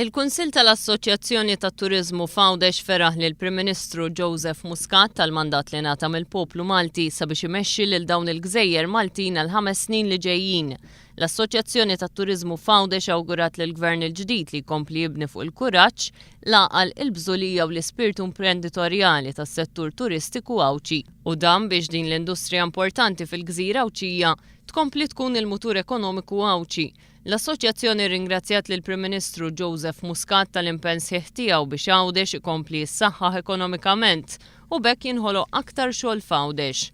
Il-Kunsill tal-Assoċjazzjoni tat-Turiżmu f'Għawdex feraħ lill-Prim Ministru Joseph Muscat tal-mandat li ngħata mill-poplu Malti sabiex imexxi lil dawn il-gżejjer Maltin għall-ħames snin li ġejjin. L-Assoċjazzjoni tat-Turiżmu f'Għawdex awgurat lill-Gvern il-ġdid li jkompli jibni fuq il-kuraġġ, l-għaqal, il-bżulija u l-ispirtu imprenditorjali tas-settur turistiku Għawdxi. U dan biex din l-industrija importanti fil-gżira Għawdxija tkompli tkun il-mutur ekonomiku Għawdxi. L-Assoċjazzjoni rringrazzjat lill-Prim Ministru Joseph Muscat tal-impenn sħiħ tiegħu biex Għawdex ikompli jissaħħaħ ekonomikament u b'hekk jinħoloq aktar xogħol f'Għawdex.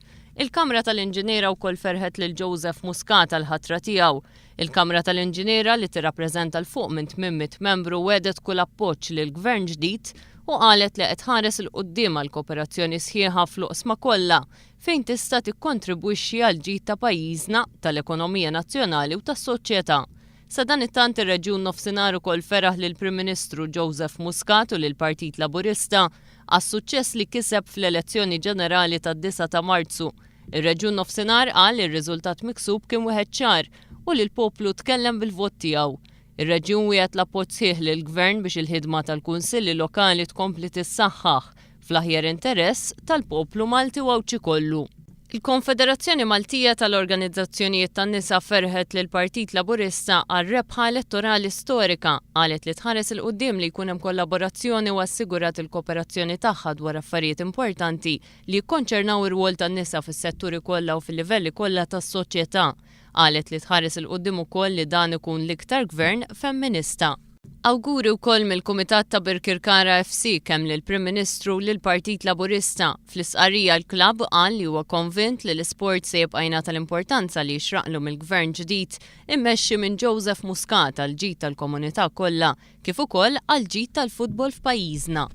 Il-Kamra tal-Inġiniera wkoll ferħet lil Joseph Muscat għall-ħatra tiegħu. Il-Kamra tal-Inġiniera li tirrappreżenta 'l fuq minn 800 membru wegħdet kull appoġġ lill-Gvern ġdid u qalet li qed tħares 'il quddiem għal kooperazzjoni sħiħa fl-oqsma kollha fejn tista' tikkontribwixxi għall-ġid ta' pajjiżna, tal-ekonomija nazzjonali u tas-soċjetà. Sadanittant ir-Reġjun Nofsinhar ukoll feraħ lill-Prim Ministru Joseph Muscat u lill-Partit Laburista għas-suċċess li kiseb fl-elezzjoni ġenerali tad-disgħa ta' Marzu. Ir-Reġjun Nofsinhar qal li r-riżultat miksub kien wieħed ċar u li l-poplu tkellem bil-vot tiegħu. Ir-Reġjun wiegħed l-appoġġ sħiħ lill-Gvern biex il-ħidma tal-Kunsilli Lokali tkompli tissaħħaħ fl-aħjar interess tal-poplu Malti u Għawdxi kollu. Il-Konfederazzjoni Maltija tal-Organizzazzjonijiet tan-Nisa ferħet lill-Partit Laburista għal rebħa elettorali storika. Qalet li tħares 'il quddiem li jkun hemm kollaborazzjoni u assigurat il-kooperazzjoni tagħha dwar affarijiet importanti li jikkonċernaw ir-rwol tan-nisa fis-setturi kollha u fil-livelli kollha tas-soċjetà. Qalet li tħares 'il quddiem ukoll li dan ikun l-iktar gvern femminista. Awguri wkoll mill-Kumitat ta' Birkirkara FC kemm lill-Prim Ministru u lill-Partit Laburista. Fl-istqarrija l-klabb qal li huwa konvint li l-isport se jibqa' jingħata l-importanza li jixraqlu mill-Gvern ġdid immexxi minn Joseph Muscat għall-ġid tal-komunità kollha kif ukoll għall-ġid tal-futbol f'pajjiżna.